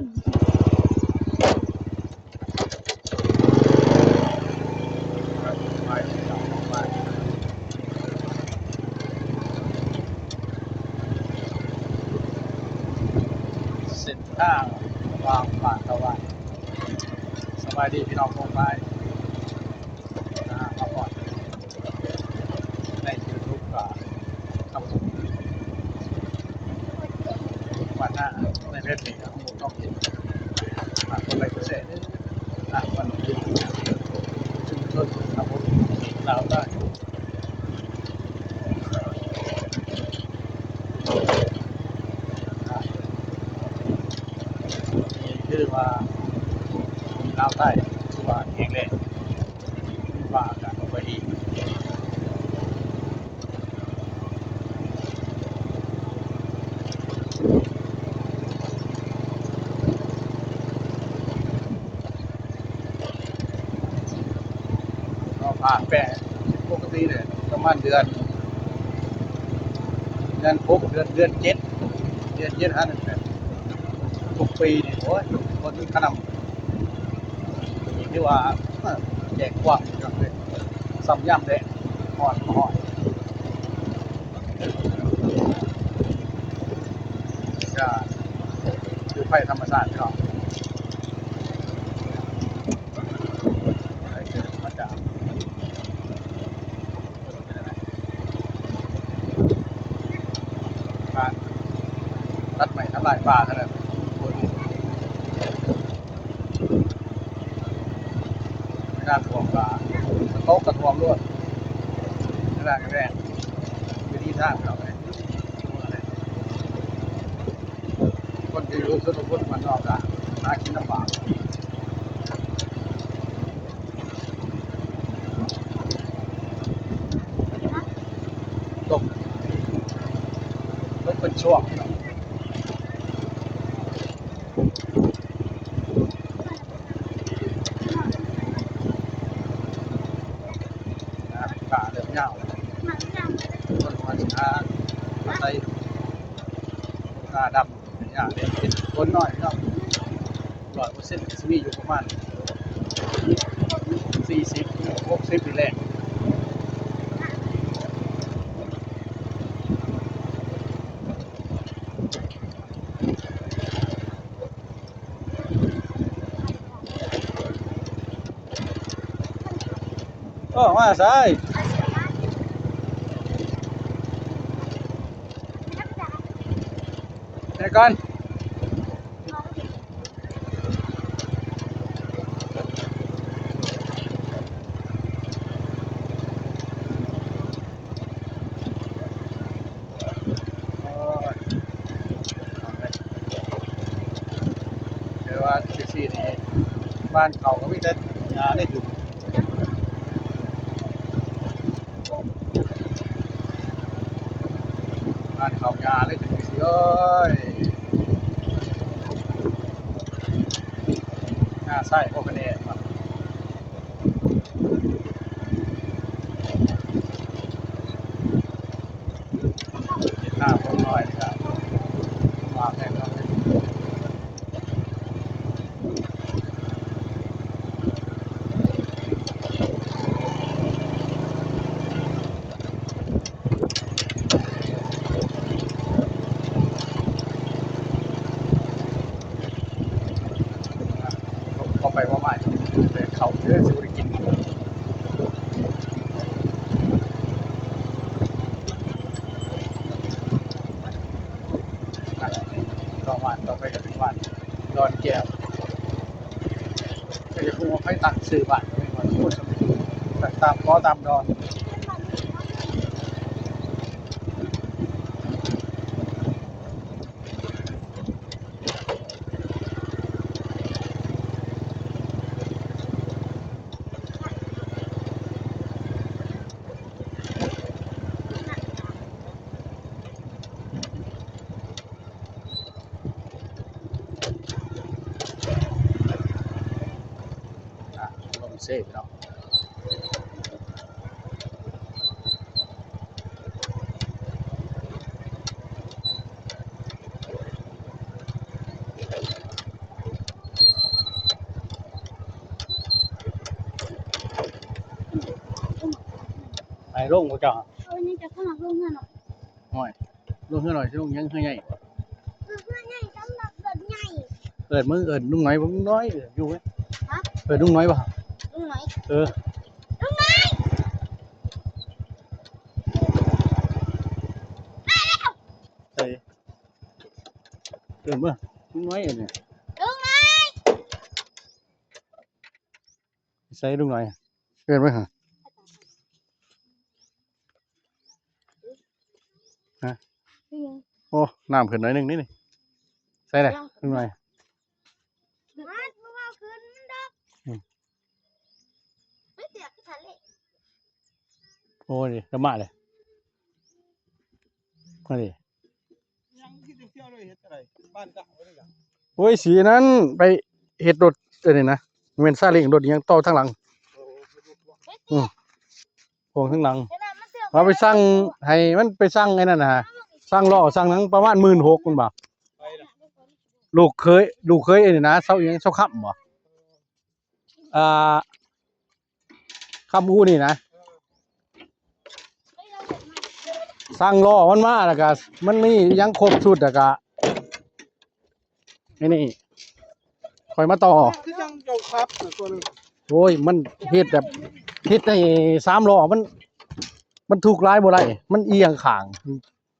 ເສັ້ນທາງລະຫວ່າງບ້ານຕາວັນ. ສະບາຍດີພີ່ນ້ອງປ້ອງປາຍ. ອ່າ ມາຮອດໃນຢູທູບກໍ ຄັບ ບ້ານນາ ໃນເຟສນີ້ກໍ ຕ້ອງເຫັນ ຝາກກົດໄລກົດແຊເດີ. ອ່າ ບ້ານໜອງຈິງ ຊຸມຊົນ ຄັບ ລາວໃຕ້ ອ່າ ນີ້ຄືວ່າ ລາວໃຕ້ ຖືວ່າແຂງແຮງ ວ່າອາກາດບໍ່ຄ່ອຍດີ. ເຮົາຜ່ານແປງປົກກະຕິເລີຍ ປະມານເດືອນ ເດືອນຫົກ ເດືອນ ເດືອນເຈັດ ເດືອນເຈັດ ຫາເດືອນແປດ ທຸກປີນີ້ ໂອ້ຍ ຄົນຂະໜ່ຳ. ນີ້ຖືວ່າ ແຈກກວ້າງຢູ່ເດ້ ສ່ຳຍາມແລງ ຮ້ອນ ຮ້ອນ ກະຢູ່ໄພທຳມະຊາດພີ່ນ້ອງ ໄພທຳມະຊາດ. ການຕັດໄມ້ທຳລາຍປ່າເທົ່ານັ້ນ. ນ້ຳຖ້ວມກໍ ຕົກກໍຖ້ວມໂລດ ນ້ຳແຮງ ວິທີທາງເຂົາ ຄົນທີ່ຢູ່ຊົນນະບົດບ້ານນອກກໍຫາກິນລຳບາກ. ຕົກ ຕົກເປັນຊ່ວງ ກາເລີ່ມຍາວ ຄົນມາຫາໄປ ກາດຳ ຍາກເດ້ ເປັນຄົນນ້ອຍເນາະ ຮ້ອຍເປີເຊັນ ຊິມີຢູ່ປະມານສີ່ສິບ ຫົກສິບນີ້ແຫຼະ. ໂອ້ ມາໃສ ແຕ່ກ່ອນ ໂອ້ຍ ແຕ່ວ່າຈັ່ງຊີ້ນີ້ ບ້ານເຂົາກໍມີແຕ່ຫຍ້າເດ້ ບ້ານເຂົາຫຍ້າເດ້ ຈັ່ງຊີ້ ໂອ້ຍ ຫຍ້າໃຊ້ບໍ່ກະແດ່. ເຮັດໜ້າຄົນນ້ອຍນີ້ກໍວ່າແພງເນາະ ເຂົ້າໄປບໍ່ໝາຍ ແຕ່ເຂົ້າເດີ ຊິບໍ່ໄດ້ກິນ. ຕໍ່ບ້ານຕໍ່ໄປກໍເປັນບ້ານດອນແກ້ວ ກໍຢາກຮູ້ວ່າໃຜຕັ້ງຊື່ບ້ານ ກໍແມ່ນວ່າຄົນສະເໝີ ຕັ້ງຕາມກໍຕາມດອນ. ອ່ະ ລົມເຊເນາະ. ເ ລົງພວກເຈົ້າ ເອີ ຍັງຈະສະໝັກລົງເຮືອໜ້ອຍ. ໂອ້ຍ ລົງເຮືອໜ້ອຍ ຊິລົງຫຍັງ ເຮືອໃຫຍ່? ເຮືອໃຫຍ່ສຳລັບລົດໃຫຍ່. ເອີ້ນ ມຶງເອີ້ນລຸງໜ້ອຍ ເບິ່ງລຸງນ້ອຍ ເອີ້ນຢູ່ເວີຍ. ຮະ? ເອີ້ນລຸງນ້ອຍບໍ່? ລຸງນ້ອຍ. ເອີ ລຸງນ້ອຍ ມາແລ້ວ. ໃສ? ເອີ້ນເບິ່ງ ລຸງນ້ອຍເອີ້ນ. ລຸງນ້ອຍ ໃສລຸງນ້ອຍ? ເອີ້ນເບິ່ງຫາ. ຮະ? ໂອ້ ນ້ຳຂຶ້ນໜ້ອຍໜຶ່ງນີ້ນີ້. ໃສລະ ລຸງນ້ອຍ? ມັນບໍ່ເວົ້າຂຶ້ນດອກ. ອືມ ມັນເສຍຄືທະເລ. ໂອ້ ນີ້ລະມາເລີຍ ມາເລີຍ. ຍັງຄິດຈະທ່ຽວເລີຍ ເຮັດຈັ່ງໃດ? ບ້ານເກົ່າເລີຍ. ໂອ້ຍ ສີນັ້ນໄປເຮັດລົດ ອັນນີ້ນະ ແມ່ນຊາເລ້ງ ລົດອີ່ຫຍັງຕໍ່ທາງຫຼັງ. ອືມ ພວງທາງຫຼັງ ວ່າໄປສັ່ງ ໃຫ້ມັນໄປສັ່ງໄອ້ນັ້ນນະ ສັ່ງລໍ້ ສັ່ງຫຍັງ ປະມານໝື່ນຫົກ ມັນວ່າ. ລູກເຂີຍ ລູກເຂີຍ ອັນນີ້ນະ ເຊົາອີ່ຫຍັງ ເຊົາຄຳບໍ? ອ່າ ຄຳອູ່ນີ້ນະ ສັ່ງລໍ້ມັນມາ ແລ້ວກະມັນມີຫຍັງຄົບຊຸດ ແລ້ວກະ ນີ້ ນີ້ ຂ້ອຍມາຕໍ່. ຄືຈັ່ງເຈົ້າຂັບນະ ໂອ້ຍ ມັນເຮັດແບບ ເຮັດໃຫ້ສາມລໍ້ ມັນ ມັນທຸກຫຼາຍບໍ່ໄດ້ ມັນອຽງຂ້າງ.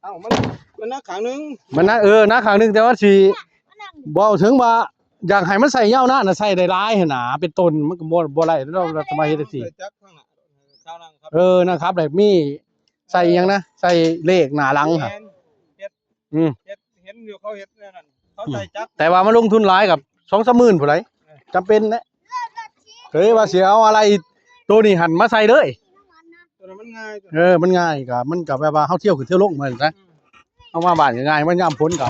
ເອົ້າ ມັນ ມັນໜັກຂ້າງໜຶ່ງ ມັນໜັກ ເອີ ໜັກຂ້າງໜຶ່ງ ແຕ່ວ່າຊິ ເວົ້າເຖິງວ່າຢາກໃຫ້ມັນໃຊ້ຍາວນານນະ ໃຊ້ໄດ້ຫຼາຍຫັ້ນນາ ເປັນຕົ້ນ ມັນກໍບໍ່ ບໍ່ໄດ້ດອກ ເຮົາຈະມາເຮັດຈັ່ງຊີ້. ເອີ ນັ້ນຂັບໄດ້ ມີໃສ່ຫຍັງນະ ໃສ່ເລກໜ້າຫຼັງຫັ້ນ. ອືມ ເຫັນ ເຫັນຢູ່ເຂົາເຮັດແນວນັ້ນ ເຂົາໃສ່ຈັກ ແຕ່ວ່າມັນລົງທຶນຫຼາຍ ກັບສອງສາມໝື່ນພຸ້ນໃດ໋ ຈຳເປັນແຫຼະ. ເອີ ວ່າຊິເອົາອາໄຫຼ່ໂຕນີ້ຫັ້ນມາໃສ່ເລີຍ ໂຕນັ້ນມັນງ່າຍ. ເອີ ມັນງ່າຍ ກໍ ມັນກໍແບບວ່າເຮົາທ່ຽວຂຶ້ນທ່ຽວລົງວ່າຊັ້ນຊະ. ອືມ ເຮົາມາບ້ານກໍງ່າຍ ມັນຍາມຝົນກໍ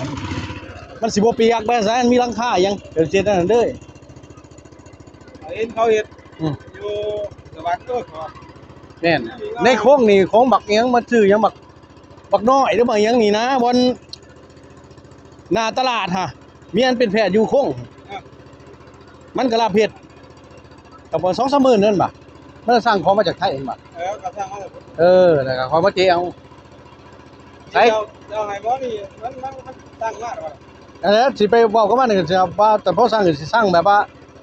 ມັນຊິບໍ່ປຽກ ແບບນັ້ນ ມີຫຼັງຄາຫຍັງ ເປັນເຊັ່ນນັ້ນເດີ້. ເຫັນເຂົາເຮັດ ອືມ ຢູ່ສະຫວັນເດີ້. ແມ່ນ ໃນໂຄງນີ້ ໂຄງບັກຫຍັງ ມັນຊື່ຫຍັງ ບັກ ບັກນ້ອຍ ຫຼື ບັກຫຍັງນີ້ນະ ບ່ອນໜ້າຕະຫຼາດຫັ້ນ ມີອັນເປັນແພດຢູ່ໂຄງ ມັນກໍຮັບເຮັດ ກໍບໍ່ສອງສາມໝື່ນນັ້ນບາດ ມັນສັ່ງຂອງມາຈາກໄທເຫັນບໍ່. ເອີ ກໍສັ່ງມາແລ້ວ ເອີ ແລ້ວກໍຂ້ອຍມາເຈເອົາ. ໃສ ເຈົ້າ ເຈົ້າໃຫ້ບໍ່ນີ້ ມັນ ມັນ ມັນສັ່ງມາແລ້ວບໍ່? ອັນນັ້ນຊິໄປເວົ້າກັບມັນ ຊິວ່າ ແຕ່ພໍສັ່ງຊິສັ່ງແບບວ່າ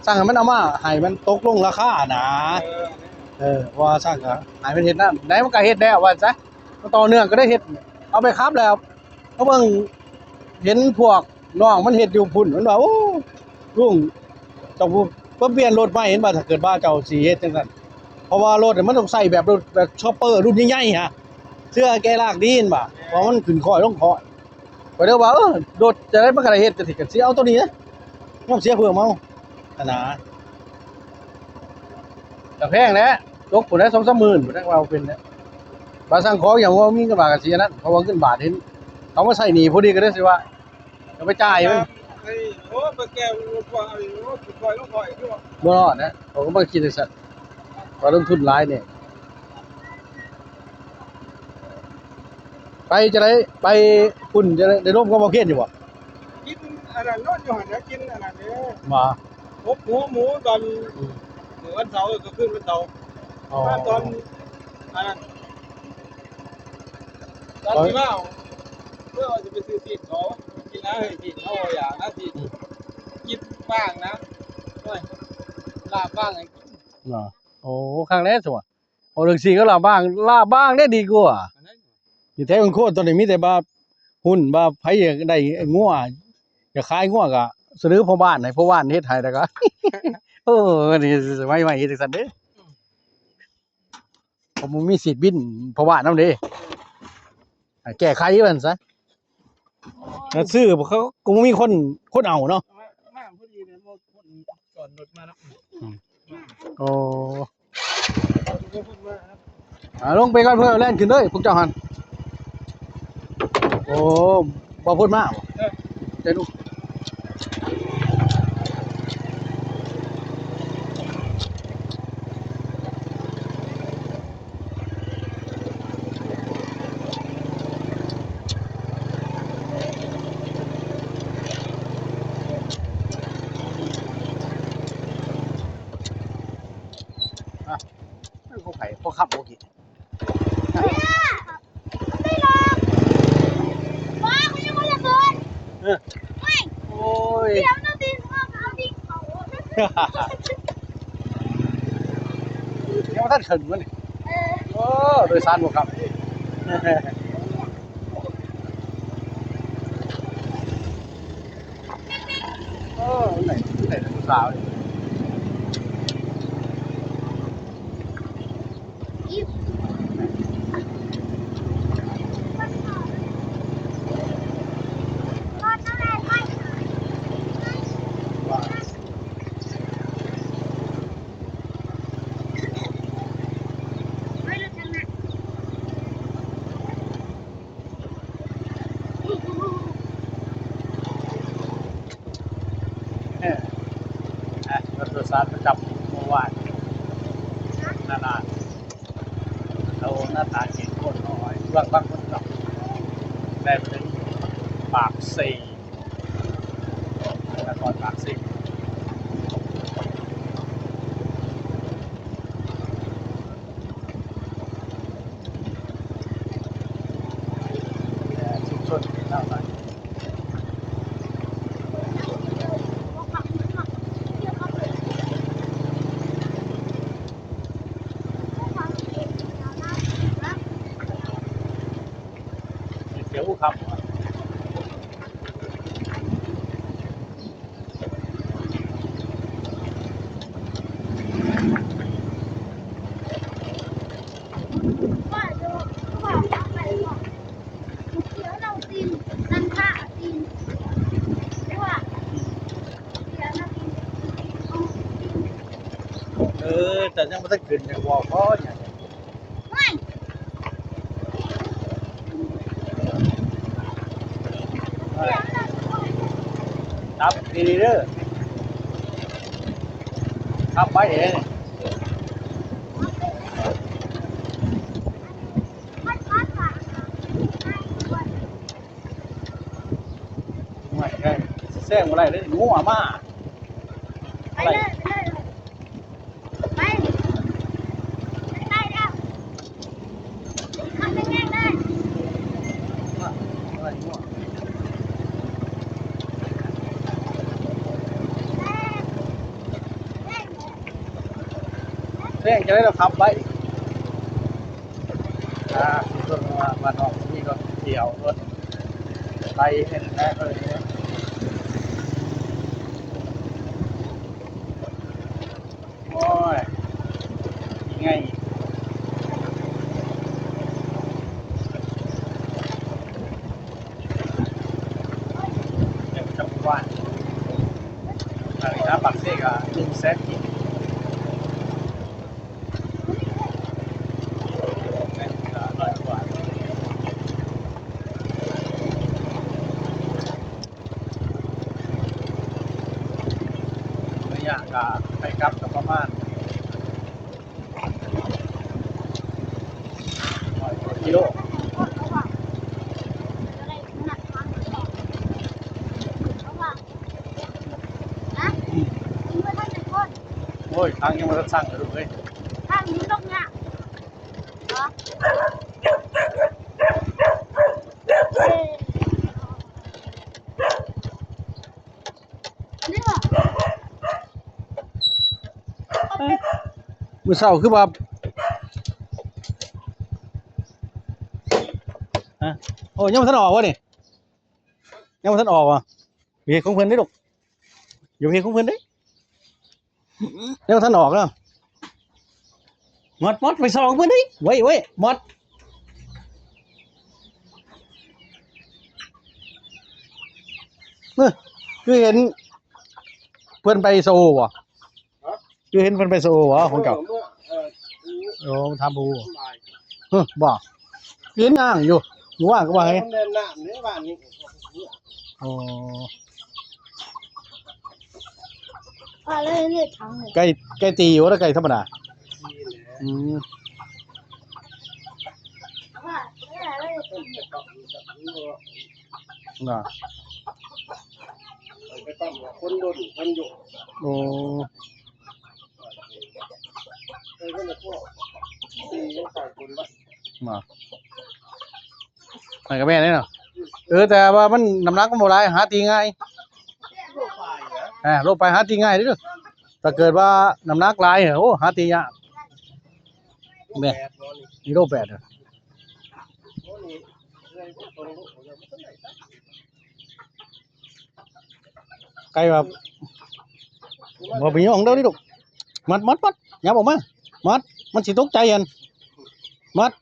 ສັ່ງໃຫ້ມັນເອົາມາ ໃຫ້ມັນຕົກລົງລາຄານະ. ເອີ ເອີ ເພາະວ່າສັ່ງກໍໃຫ້ມັນເຮັດນັ້ນ ໄດ້ມັນກໍເຮັດແລ້ວວ່າຊະ. ມັນຕໍ່ເນື່ອງກໍໄດ້ເຮັດ ເອົາໄປຂັບແລ້ວ ມາເບິ່ງ ເຫັນພວກນ້ອງມັນເຮັດຢູ່ພຸ້ນ ມັນວ່າ ໂອ້ ລຸງ ເຈົ້າບໍ່ປ່ຽນລົດໃໝ່ ເຫັນບໍ່ ຖ້າເກີດວ່າເຈົ້າຊິເຮັດຈັ່ງຊັ້ນ. ເພາະວ່າລົດມັນຕ້ອງໃຊ້ແບບລົດ ແບບຊອບເປີລຸ້ນໃຫຍ່ໆ ຫະ ເຊື່ອແກ່ລາກດີ ເຫັນບໍ່ ເພາະມັນຂຶ້ນຄ້ອຍລົງຄ້ອຍ. ຂ້ອຍເລີຍວ່າ ເອີ ລົດຈະໄດ້ມັນກໍໄດ້ເຮັດ ກໍຊິ ກໍຊິເອົາໂຕນີ້ນະ ຍອມເສຍເພີ່ມເອົາຫັ້ນນະ. ກໍແພງແຫຼະ ຕົກພຸ້ນແຫຼະ ສອງສາມໝື່ນພຸ້ນແຫຼະ ວ່າເປັນແຫຼະ. ບາດສັ່ງຂອງຫຍັງບໍ່ມີເງິນບາດກໍຊິອັນນັ້ນ ເພາະວ່າເງິນບາດເຫັນເອົາມາໃຊ້ໜີ້ພໍດີ ກໍເລີຍຊິວ່າ ກໍໄປຈ່າຍມັນ. ໂອ້ ໄປແກ້ລົດພວກອັນນີ້ ໂອ້ ຂຶ້ນຄ້ອຍລົງຄ້ອຍຄືວ່າ ບໍ່ຮອດນະ ຂ້ອຍກໍບໍ່ຄິດຈັ່ງຊັ້ນ ວ່າລົງທຶນຫຼາຍນີ້. ໄປຈັ່ງໃດ ໄປພຸ້ນຈັ່ງໃດ ໄດ້ລົມກັບໝໍ້ຄຽນຢູ່ບໍ່? ກິນອັນນັ້ນ ນອນຢູ່ຫັ້ນແຫຼະ ກິນອັນນັ້ນເດ້ ໝໍ ອົບຫົວໝູຕອນ ອືມ ມື້ວັນເສົາ ກໍຄືນວັນເສົາ. ອໍ ມາຕອນອັນນັ້ນ ຕອນຊິມາ ເພື່ອວ່າຊິໄປຊື້ຊີ້ນເຂົາກິນນະ ເຮີ້ຍ ຊີ້ນເຂົາບໍ່ຢາກນະ ຊີ້ນ ອືມ ກິນບ້າງນະ ໂອ້ຍ ລາບບ້າງໃຫ້ກິນ. ໂອ້ ຄັກແລ້ວຕົວະ. ເວົ້າເລື່ອງຊີ້ນກັບລາບບ້າງ ລາບບ້າງເດ້ດີກວ່າ. ຢູ່ແຖວເມືອງໂຄນຕອນນີ້ມີແຕ່ວ່າຫຸ້ນວ່າໃຜຢາກໄດ້ງົວ ຢາກຂາຍງົວກໍສະເໜີພໍ່ບ້ານ ໃຫ້ພໍ່ບ້ານເຮັດໃຫ້ ແລ້ວກໍ ເອີ ນີ້ສະໄໝໃໝ່ເຮັດຈັ່ງຊັ້ນເດ້ ເພາະບໍ່ມີສີດບິນພໍ່ບ້ານນຳເດ້ ໃຫ້ແກ້ໄຂວ່າຊັ້ນຊະ. ແລ້ວຊື້ເຂົາກໍບໍ່ມີຄົນ ຄົນເອົາເນາະ ມາ ມາພໍດີເລີຍ ຄົນຈອດລົດມາເນາະ. ອືມ ໂອ້ ອ່າ ລົງໄປກ່ອນ ເພື່ອແລ່ນຂຶ້ນເລີຍ ພວກເຈົ້າຫັ້ນ. ໂອ້ ບໍ່ພຸ້ນມາບໍ່? ເອີ ເຈົ້າດູ. ອ່ະ ຂອງໃຜ ຂອງຂັບບໍ່ກີ້. ໂອ້ຍ ດຽວນະ ຕີນເຮົາເອົາດິນເຂົາ ຍັງບໍ່ທັນເຖິງເລີຍນີ້. ເອີ ໂອ້ ໂດຍສານບໍ່ຄັບ. ໂອ້ ໄດ້ ໄດ້ຜູ້ສາວນີ້. ເອີ ລົດໂດຍສານປະຈຳໝູ່ບ້ານນານາ ໂຕໜ້າຕາເກັ່ງໂຄດນ້ອຍ ເມືອງບາງມົນເນາະ ແລ່ນໄປເຖິງປາກເຊ ນະຄອນປາກເຊ. ເອີ ແຕ່ຍັງບໍ່ທັນຂຶ້ນ ຍັງເວົ້າພໍຫຍັງ. ຂັບດີໆເດີ ຂັບໄປເອງ. ໂອ້ຍ ແຊງບໍ່ໄດ້ເດ້ ງົວມາ. ໄປເລີຍ ໄປເລີຍ. ໄປ ໄປໄດ້ແລ້ວ ເອົາໄປແຍກເລີຍ. ແຊງຈັ່ງໃດລະຂັບໄປ. ອ່າ ເພິ່ນວ່າບ້ານນອກມີລົດທ່ຽວ ລົດໄປເຫັນແທ້ເລີຍ. ໂອ້ຍ ນີ້ໄງ ເປັນຈັງຫວັດ ອັນນີ້ນະ ປາກເຊກະໜຶ່ງແສນກີບ ແມ່ນກະຮ້ອຍກວ່າ. ໄລຍະກະໄປກັບກະປະມານຮ້ອຍກວ່າກິໂລ. ໂອ້ຍ ທາງຍັງບໍ່ທັນສ້າງເລີຍລູກເອີຍ. ທາງນີ້ລົງຍາກ. ມື້ເຊົ້າຄືວ່າ ຮະ ໂອ້ ຍັງບໍ່ທັນອອກວະນີ້? ຍັງບໍ່ທັນອອກວະ? ເຮັດຂອງເພິ່ນເດ້ລູກ ຢ່າເຮັດຂອງເພິ່ນເດ້. ຍັງບໍ່ທັນອອກເນາະ. ມອດ ມອດ ໄປສ່ອງເພິ່ນເດ້. ເວີ້ຍ ເວີ້ຍ ມອດ. ເອີ ຄືເຫັນເພິ່ນໄປໂຊບໍ່? ຮະ? ຄືເຫັນເພິ່ນໄປໂຊບໍ່ຂອງເຈົ້າ? ເອີ ເອີ ໂອ້ ຖາມຜູ້. ເອີ ບໍ່ ເຫັນຍ່າງຢູ່ ມື້ວານກໍວ່າໃຫ້ ມັນແລ່ນນ້ຳໃນບ້ານນີ້. ອໍ ວ່າແລ້ວເຮັດທາງນີ້ ໄກ່ ໄກ່ຕີບໍ່ ຫຼືໄກ່ທຳມະດາ? ອືມ ວ່າແລ້ວເຮັດທາງນີ້ ນະ ໄປປ້ຳຄົນດົນຄົນໂຍກ. ໂອ້ ໄປຄົນລະພວກ ຕີໃສ່ຄົນວະ ມາ ມັນກໍແມ່ນເດ້ເນາະ. ເອີ ແຕ່ວ່າມັນ ນ້ຳໜັກມັນບໍ່ຫຼາຍ ຫາຕີງ່າຍ. ໂລປາຍນະ ອ່າ ໂລປາຍ ຫາຕີງ່າຍເດີ້. ຖ້າເກີດວ່ານ້ຳໜັກຫຼາຍ ໂອ້ ຫາຕີຍາກ. ແມ່ນ ໂລແປດເນາະນີ້ ນີ້ໂລແປດເດີ້. ໂອ້ ນີ້ເລື່ອຍຕົງໂລ ຍັງບໍ່ທັນໄດ້ຕັດ. ໄກ່ວ່າ ບໍ່ໄປຍ່ອງເດີ້ນີ້ລູກ. ມັດ ມັດ ມັດ ຫຍັບອອກມາ ມັດ ມັນຊິຕົກໃຈຫັ້ນ ມັດ.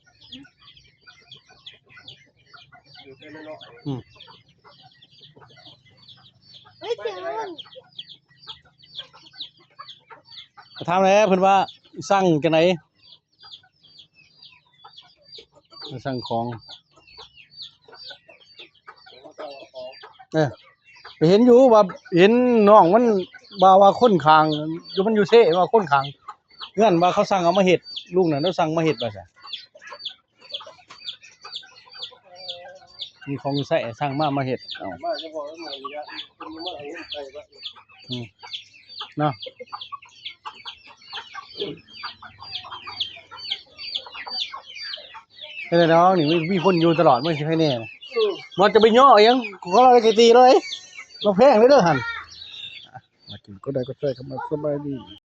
ອືມ ໄປທາງໃດ? ຖາມແດ່ເພິ່ນວ່າສັ່ງຈັ່ງໃດ? ມາສັ່ງຂອງ ເອີ ໄປເຫັນຢູ່ວ່າ ເຫັນນ້ອງມັນວ່າ ວ່າຄົນຂ້າງ ຢູ່ ມັນຢູ່ເຊ ວ່າຄົນຂ້າງເຮືອນວ່າເຂົາສັ່ງເອົາມາເຮັດ ລຸງນັ້ນລາວສັ່ງມາເຮັດວ່າຊັ້ນ. ມີຂອງໃຊ້ ສັ່ງມາ ມາເຮັດເອົາ ມາສະເພາະເພິ່ນມາເອົາເງິນໃສ່ ອືມ ເນາະ. ເຮັດແນວນີ້ມີ ມີຄົນຢູ່ຕະຫຼອດ ມັນຊິໃຄແນ່. ອືມ ບໍ່ຈະໄປຍໍ້ອີຫຍັງ ເຂົາເອົາໄດ້ກະຕີເລີຍ ບໍ່ແພງເລີຍເດີ້ຫັ້ນ. ມາກິນ ກົດໄລກົດແຊເຂົ້າມາ ສະບາຍດີ.